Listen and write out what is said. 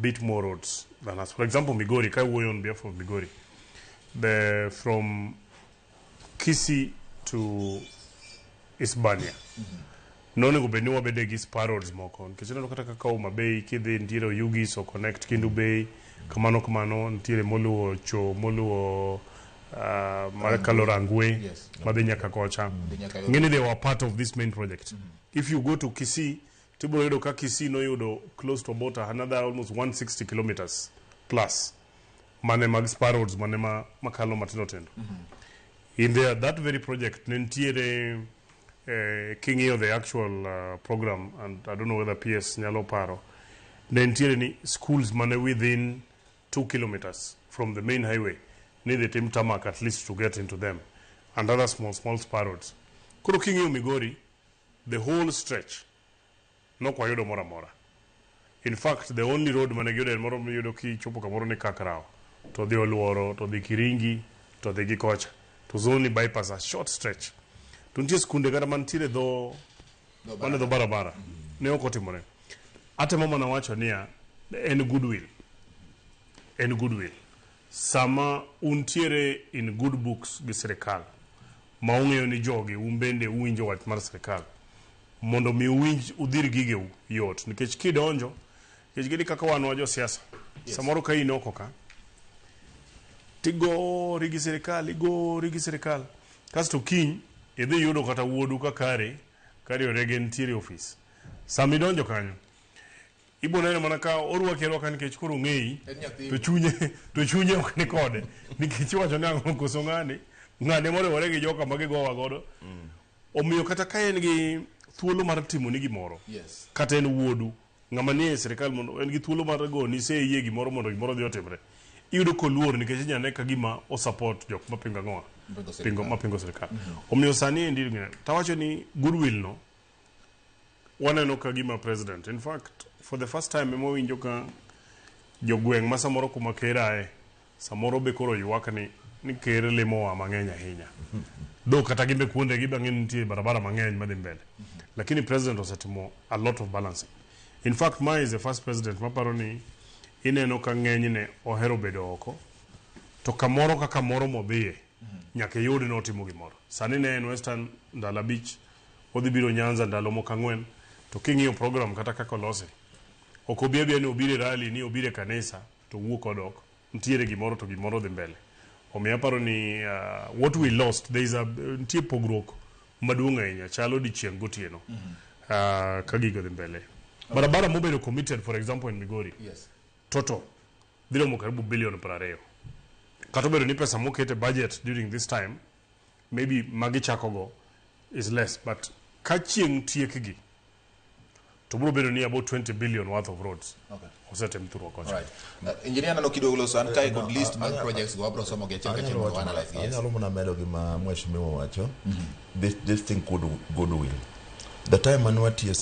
bit more roads than us. For example, Migori, ka wuoyo on behalf of Migori, the from Kisii to Isebania nonego bed ni wabede gi spur roads moko, nikech ineno kata kaka Homa Bay kidhi, nitiere Oyugis o connect Kendu Bay, kamano kamano, nitiere moluwo cho moluwo mar kalo Rangwe madhi nyaka kocha. Dhi nyaka Ng'eni they were part of this main project. If you go to Kisii, tibiro yudo ka Kisii noyudo close to about another almost 160 kilometers plus mane mag spur roads mane ma makalo matindo tindo. In there, that very project ne nitiere, king'iyo the actual program, and I don't know whether PS nyalo paro, ne nitiere ni schools mane within 2 kilometers from the main highway ni dhi tim tarmac at least to get into them, and other small small spur roads. Koro king'iyo Migori, the whole stretch nok wayudo moro amora. In fact, the only road mane giyudo en moro miyudo kichopo kamoro ni Kakrawo to dhi Oluoro to dhi Kiringi to dhi gi kocha. It was only bypass, a short stretch. To nitie skunde kata mantiere dho mane dho barabara ne ok otimore. Atemo mana wacho niya, en goodwill, en goodwill. Sama untiere in good books gi sirikal ma ung'eyo ni jogi un bende uwinjo wach mar sirikal, mondo mi uwinj udhir gigeu yot, nikech kidonjo, nikech gini kaka wan wa josiasa, samoro ka in oko ka tigori gi sirikal, igori gi sirikal, kasto kiny idhi yudo kata wuodu ka kare kariore gi nitiere e ofis. Sama idonjo kanyo, ibo neno mana ka orwaki arwaka nikech koro ong'eyi. En nyathi. To chunye ok ni kode, nikech iwacho ni ang'o koso ng'ani ng'ane moriwore gi joka ma gigowa godo. Omiyo kata ka en gi thuolo mar timoni gimoro, kata en wuodu ng'ama nie sirikal, mondo en gi thuolo mar goni seyie gimoro mondo gimoro odhi otimre, iyudo koluor nikech inyalo ne ka gima o support jok mapingo ang'owa. Mapingo sirikal. Pingo mapingo sirikal. Omiyo sani endi tawacho ni goodwill no waneno ka gima president, in fact, for the first time ema wawinjo ka jogweng' ma samoro kuma ker ae samoro be koro ywak ni ker limowa mang'eny ahinya do kata gimbe kuondegi bang'e nitie barabara mang'eny madhi mbele, lakini president osetimo a lot of balancing. In fact, ma is the first president maparo ni ineno ka ng'enyne ohero bedo oko, to kamoro ka kamoro modhiye nyaka iyud ni otimo gimoro. Sani ne en Western ndalo 5, odhi biro Nyanza ndalo moko 4. To king'iyo program kata kaka olose, ok obi abiya ni obiro e rally, ni obiro e kanisa to owuok odok. Nitiere gimoro to gimoro dhi mbele. Omiyo aparo ni what we lost, there is a nitie pogruok maduong' ahinya, chalo odiochieng' gotieno ka gigo dhi mbele. Barabara mobedo committed, for example in Migori, total dhi romo karibu bilion 20. Kata obedo ni pesa moket e budget during this time maybe magichakogo is less, but ka chieng' tiekgi to biro bedo ni about 20 billion worth of roads osetim through kocha. Right. Engineer, nano kidogo loso an kae kod list mag projects go, wabro somo gi achiel kachiel Anyalo mondo wacho analyze gi. Yes. Anyalo mana medo gima mheshimiwa wacho. This thing called goodwill. The time mane watiyo e